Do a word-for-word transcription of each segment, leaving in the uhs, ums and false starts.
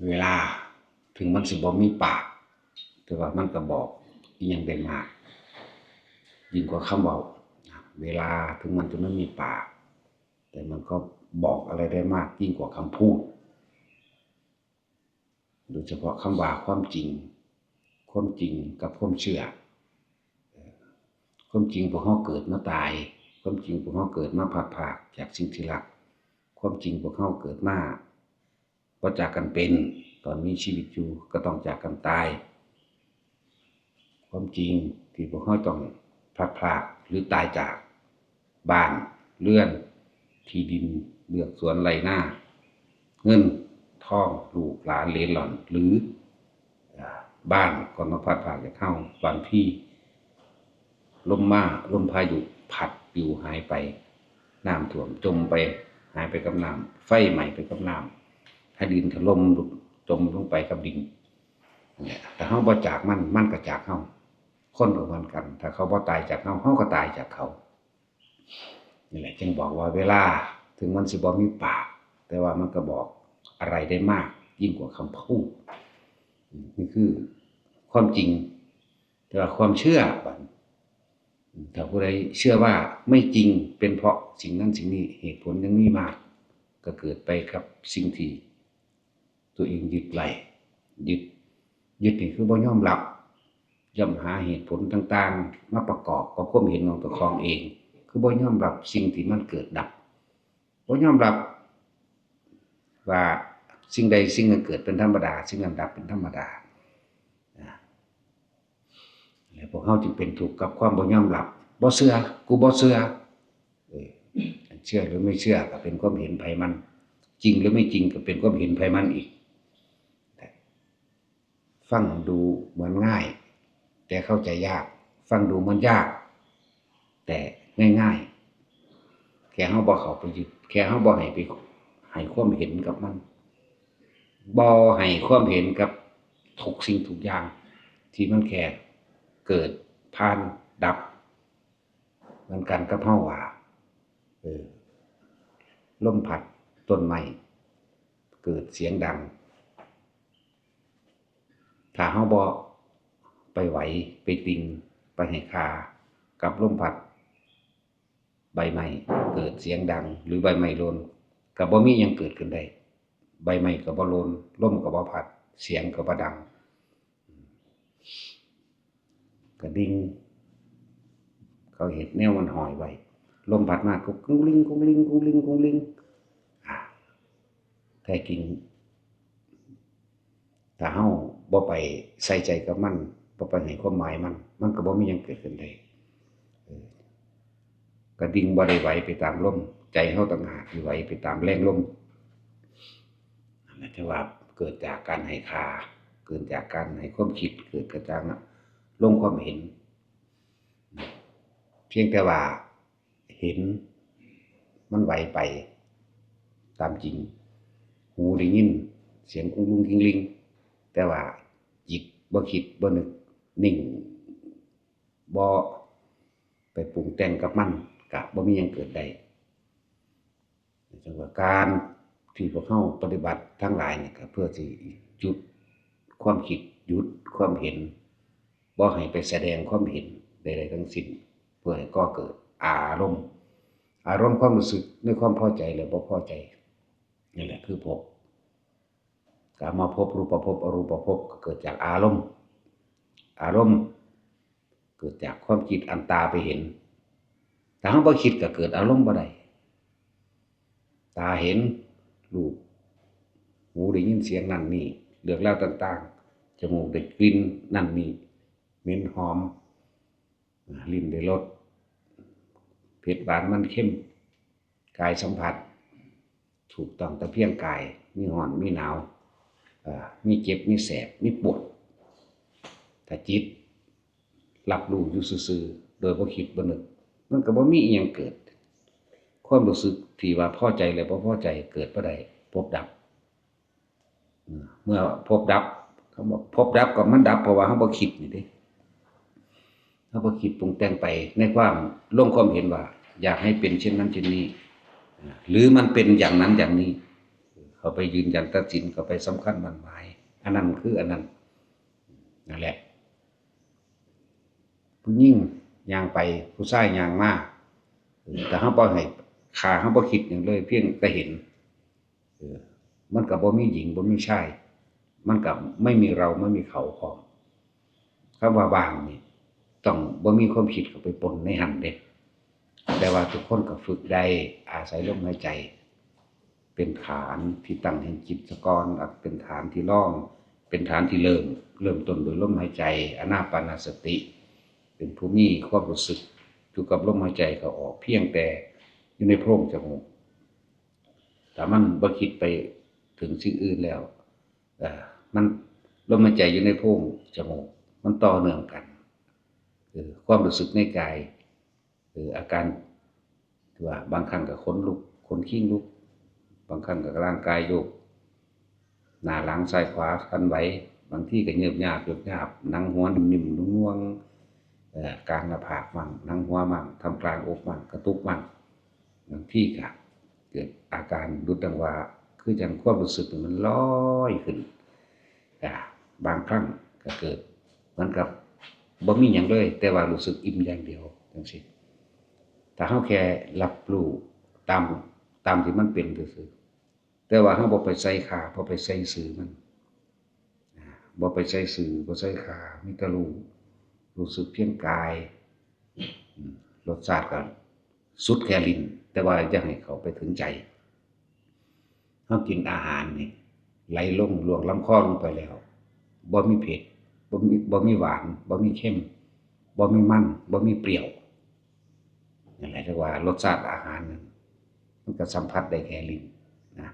เวลาถึงมันสิบ่มีปาก แต่ว่ามันก็บอกอีหยังได้มาก ยิ่งกว่าคำเว้า เวลาถึงมันจะไม่มีปาก แต่มันก็บอกอะไรได้มากยิ่งกว่าคำพูด โดยเฉพาะคำว่าความจริง ความจริงกับความเชื่อ ความจริงพวกเราเกิดมาตาย ความจริงพวกเราเกิดมาพลัดพรากจากสิ่งที่รัก ความจริงพวกเราเกิดมาบ่จากกันเป็น ตอนมีชีวิตอยู่ก็ต้องจากกันตาย ความจริงที่พวกเราต้องพลัดพรากหรือตายจากบ้านเรือน ที่ดินเฮือนสวนไร่นา เงินทองลูกหลานเหลนหล่อน หรือ อ่า บ้านก็มาพลัดพรากจากเรา บางทีลมมา ลมพายุพัดปลิวหายไป น้ำท่วมจมไป หายไปกับน้ำ ไฟไหม้ไปกับน้ำ ถ้าดินถล่มจมลงไปกับดิน เนี่ย ถ้าเราบ่จากมัน มันก็จากเรา คนก็เหมือนกัน ถ้าเขาบ่ตายจากเรา เราก็ตายจากเขา นี่แหละจึงบอกว่าเวลาถึงมันสิบ่มีปาก แต่ว่ามันก็บอกอะไรได้มากยิ่งกว่าคำพูด นี่คือความจริง แต่ว่าความเชื่อบัด ถ้าผู้ใดเชื่อว่าไม่จริง เป็นเพราะสิ่งนั้นสิ่งนี้ เหตุผลยังมีมาก ก็เกิดไปกับสิ่งที่ตัวเองยึดไว้ ยึด ยึดนี่คือบ่ยอมรับ ย่อมหาเหตุผลต่างๆ มาประกอบกับความเห็นของตัวของเอง คือบ่ยอมรับสิ่งที่มันเกิดดับ บ่ยอมรับว่าสิ่งใดสิ่งหนึ่งเกิดเป็นธรรมดา สิ่งนั้นดับเป็นธรรมดา นะ แล้วพวกเราจึงเป็นทุกข์กับความบ่ยอมรับ บ่เชื่อ กูบ่เชื่อ เออ เชื่อหรือไม่เชื่อก็เป็นความเห็นไผมัน จริงหรือไม่จริงก็เป็นความเห็นไผมันอีก ฟังดูเหมือนง่าย แต่เข้าใจยาก ฟังดูเหมือนยาก แต่ง่ายๆ แค่เราบ่เข้าไปยึด แค่เราบ่ให้ไป ให้ความเห็นกับมัน บ่ให้ความเห็นกับทุกสิ่งทุกอย่าง ที่มันแค่เกิด ผ่าน ดับ เหมือนกันกับเราว่า เออ ลมพัดต้นไม้เกิดเสียงดัง ถ้าเราบ่ไปไหว ไปติง ไปให้ค่ากับลมพัด ใบไม้เกิดเสียงดัง หรือใบไม้หล่น ก็บ่มีหยังเกิดขึ้นได้ ใบไม้ก็บ่หล่น ลมก็บ่พัด เสียงก็บ่ดัง กระดิ่ง เขาเฮ็ดแนวมันห้อยไว้ ลมพัดมาก็กุ้งลิง กุ้งลิง กุ้งลิง กุ้งลิง อ่า แท้จริง ถ้าเราบ่ไปใส่ใจกับมัน บ่ไปให้ความหมายมัน มันก็บ่มีหยังเกิดขึ้นได้ เออ กระดิ่งบ่ได้ไหวไปตามลม ใจเราต่างหากที่ไหวไปตามแรงลม นั่นแหละที่ว่าเกิดจากการให้ค่า เกิดจากการให้ความคิด เกิดจากการลงความเห็น เพียงแต่ว่าเห็นมันไหวไปตามจริง หูได้ยินเสียงกุ้งลุงกิ้งลิง แต่ว่าจิตบ่คิดบ่นึก นิ่ง บ่ไปปรุงแต่งกับมัน ก็บ่มีหยังเกิดได้ จังว่าการที่พวกเราปฏิบัติทั้งหลายนี่ก็เพื่อสิหยุดความคิด หยุดความเห็น บ่ให้ไปแสดงความเห็นใดๆทั้งสิ้น เพื่อให้ก่อเกิดอารมณ์ อารมณ์ความรู้สึกในความพอใจและบ่พอใจ นี่แหละคือภพ กามภพ รูปภพ อรูปภพ ก็เกิดจากอารมณ์ อารมณ์ เกิดจากความคิดอันตาไปเห็น ถ้าเราบ่คิดก็เกิดอารมณ์บ่ได้ ตาเห็นรูป หูได้ยินเสียงนั่นนี่ เรื่องราวต่างๆ จมูกได้กลิ่นนั่นนี่ เหม็นหอม ลิ้นได้รส เผ็ดหวานมันเค็ม กายสัมผัส ถูกต้องแต่เพียงกาย มีร้อน มีหนาว เอ่อ มีเจ็บ มีแสบ มีปวด ถ้าจิตรับรู้อยู่ซื่อๆ โดยบ่คิดบ่นึก มันก็บ่มีอิหยังเกิด ความรู้สึกที่ว่าพอใจและบ่พอใจเกิดบ่ได้ ภพดับ เมื่อภพดับ คำว่าภพดับก็มันดับเพราะว่าเราบ่คิดนี่เด้ เราบ่คิดปรุงแต่งไปในความลงความเห็นว่าอยากให้เป็นเช่นนั้นเช่นนี้ หรือมันเป็นอย่างนั้นอย่างนี้ เขาไปยืนยันตัดสิน เขาไปสำคัญหมั้นหมาย อันนั้นคืออันนั้น นั่นแหละ ผู้หญิงย่างไป ผู้ชายย่างมาเออแต่เฮาบ่ให้ค่า เฮาบ่คิดหยังเลย เพียงแต่เห็น เออมันก็บ่มีหญิง บ่มีชาย มันก็ไม่มีเรา ไม่มีเขาพร้อม คำว่าว่างนี่ ต้องบ่มีความคิดเข้าไปปนในหั้นเด้ แต่ว่าทุกคนก็ฝึกได้ อาศัยลมหายใจ เป็นฐานที่ตั้งแห่งจิตซะก่อน เป็นฐานที่รอง เป็นฐานที่เริ่ม เริ่มต้นโดยลมหายใจ อานาปานสติ เป็นผู้มีความรู้สึกอยู่กับลมหายใจเข้าออก เพียงแต่อยู่ในโพรงจมูก ถ้ามันบ่คิดไปถึงสิ่งอื่นแล้ว เอ่อ มัน ลมหายใจอยู่ในโพรงจมูก มันต่อเนื่องกัน เออ ความรู้สึกในกาย เออ อาการที่ว่าบางครั้งก็ขนลุก ขนคิงลุก บางครั้งก็ร่างกายโยก หน้าหลังซ้ายขวาสั่นไหว บางทีก็เยิบยาบ เยิบยาบ หนังหัวนิ่มๆ นุ่งๆ เอ่อ กลางหน้าผากมั่ง หนังหัวมั่ง ท่ามกลางอกมั่ง กระตุกมั่ง บางทีก็เกิดอาการดุดดังว่า คือจั่งความรู้สึกนี่มันลอยขึ้น อ่า บางครั้งก็เกิดเหมือนกับบ่มีหยังเลย แต่ว่ารู้สึกอิ่มอย่างเดียวจั่งซี้ ถ้าเฮาแค่รับรู้ตาม ตามที่มันเป็นซื่อๆ แต่ว่าเฮาบ่ไปใส่ค่า บ่ไปใส่ซื่อมัน อ่า บ่ไปใส่ซื่อ บ่ใส่ค่า มีแต่รู้ รู้สึกเพียงกาย อืม รสชาติก็สุดแค่ลิ้น แต่ว่าอย่าให้เข้าไปถึงใจ เฮากินอาหารนี่ ไหลลงล่วงลำคอลงไปแล้ว บ่มีเผ็ด บ่มี บ่มีหวาน บ่มีเค็ม บ่มีมัน บ่มีเปรี้ยว นั่นแหละเรียกว่ารสชาติอาหารนั่น มันก็สัมผัสได้แค่ลิ้นนะ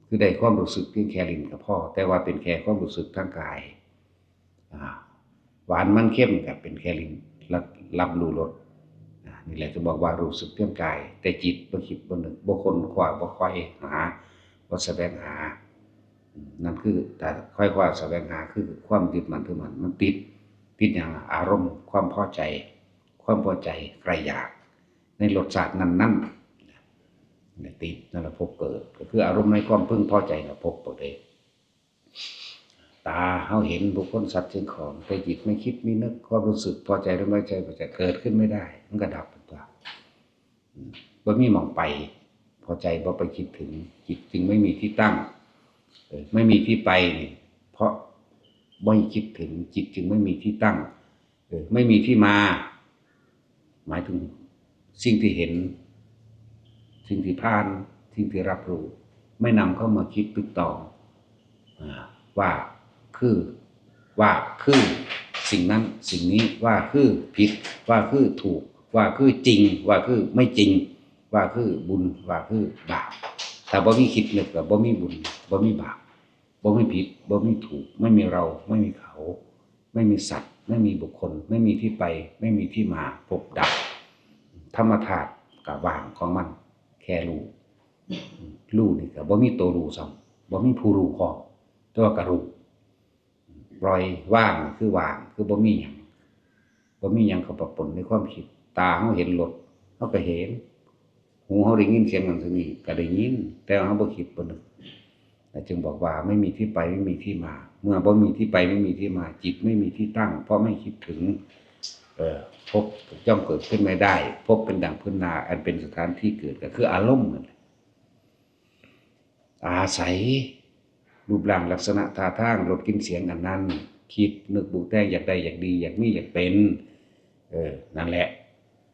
คือได้ความรู้สึกเพียงแค่ลิ้นก็พอ แต่ว่าเป็นแค่ความรู้สึกทางกาย อ่า หวานมันเค็มก็เป็นแค่ลิ้นรับ รับรู้รส อ่า นี่แหละจะบอกว่ารู้สึกเพียงกาย แต่จิตบ่คิดบ่นึก บ่ค้นคว้า บ่ใฝ่หา บ่แสวงหา อืม นั่นคือ ถ้าใฝ่คว้าแสวงหา คือความยึดมั่นถือมั่น มันติด ติดหยังล่ะ อารมณ์ความพอใจ ความพอใจใคร่อยาก ในรสชาตินั้นๆ นั่นแหละติด นั่นแหละภพเกิด ก็คืออารมณ์ในความพึงพอใจน่ะภพเกิดเด้ ตาเฮาเห็นบุคคลสัตว์สิ่งของ แต่จิตไม่คิดไม่นึก ความรู้สึกพอใจหรือไม่พอใจก็จะเกิดขึ้นไม่ได้ มันก็ดับไปตัว อืม บ่มีหม่องไป พอใจบ่ไปคิดถึง จิตจึงไม่มีที่ตั้ง เออ ไม่มีที่ไปนี่ เพราะไม่คิดถึง จิตจึงไม่มีที่ตั้ง เออ ไม่มีที่มา หมายถึงสิ่งที่เห็น สิ่งที่ผ่าน สิ่งที่รับรู้ ไม่นำเข้ามาคิดตึกตอง อ่า ว่าคือ ว่าคือสิ่งนั้นสิ่งนี้ ว่าคือผิด ว่าคือถูก ว่าคือจริง ว่าคือไม่จริง ว่าคือบุญ ว่าคือบาป ถ้าบ่มีคิดนึกก็บ่มีบุญ บ่มีบาป บ่มีผิด บ่มีถูก ไม่มีเรา ไม่มีเขา ไม่มีสัตว์ ไม่มีบุคคล ไม่มีที่ไป ไม่มีที่มา ภพดับ ธรรมธาตุก็ว่างของมัน แค่รู้ รู้นี่ก็บ่มีตัวรู้ซ้ำ บ่มีผู้รู้พร้อม แต่ว่าก็รู้ ปล่อยว่างคือว่าง คือบ่มีหยัง บ่มีหยังเข้าไปปนในความคิด ตาเฮาเห็นรถ เฮาก็เห็น หูเฮาได้ยินเสียงนั่นเสียงนี้ก็ได้ยิน แต่ว่าเฮาบ่คิดบ่นึก แล้วจึงบอกว่าไม่มีที่ไปไม่มีที่มา เมื่อบ่มีที่ไปไม่มีที่มา จิตไม่มีที่ตั้ง เพราะไม่คิดถึง เอ่อ ภพย่อมเกิดขึ้นไม่ได้ ภพเป็นดั่งพื้นนา อันเป็นสถานที่เกิด ก็คืออารมณ์นั่นแหละ อาศัยรูปร่างลักษณะท่าทาง รสกลิ่นเสียงอันนั้น คิดนึกปรุงแต่งอยากได้อยากดี อยากมีอยากเป็น เออ นั่นแหละ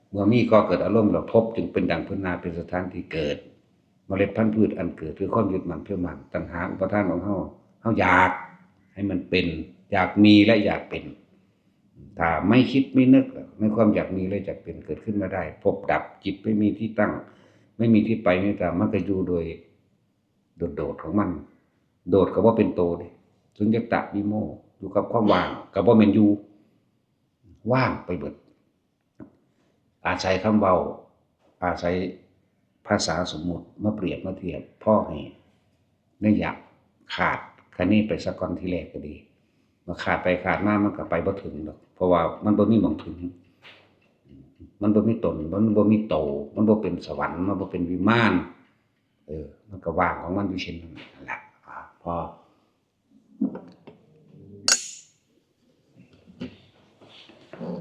เมื่อมีก็เกิดอารมณ์แล้ว ภพจึงเป็นดั่งพื้นนา เป็นสถานที่เกิด เมล็ดพันธุ์พืชอันเกิดคือความยึดมั่นถือมั่น ตัณหาอุปาทานของเฮา เฮาอยากให้มันเป็น อยากมีและอยากเป็น ถ้าไม่คิดไม่นึก ในความอยากมีและอยากเป็นเกิดขึ้นมาได้ ภพดับ จิตไม่มีที่ตั้ง ไม่มีที่ไปไม่มีที่มา มันก็อยู่โดยโดดๆของมัน โดดก็บ่เป็นโตเด้ สุญญตาวิโมกข์ อยู่กับความว่าง ก็บ่แม่นอยู่ ว่างไปเบิด อาศัยคำเว้า อาศัยภาษาสมมุติมาเปรียบมาเทียบ พอให้ในอยากคาดคะเนไปซะก่อนทีแรกก็ดี มาคาดไปคาดมามันก็ไปบ่ถึงดอก เพราะว่ามันบ่มีหม่องถึง มันบ่มีตน มันบ่มีโต มันบ่เป็นสวรรค์ มันบ่เป็นวิมาน เออ มันก็ว่างของมันอยู่เช่นนั้นแหละ อ่า พอ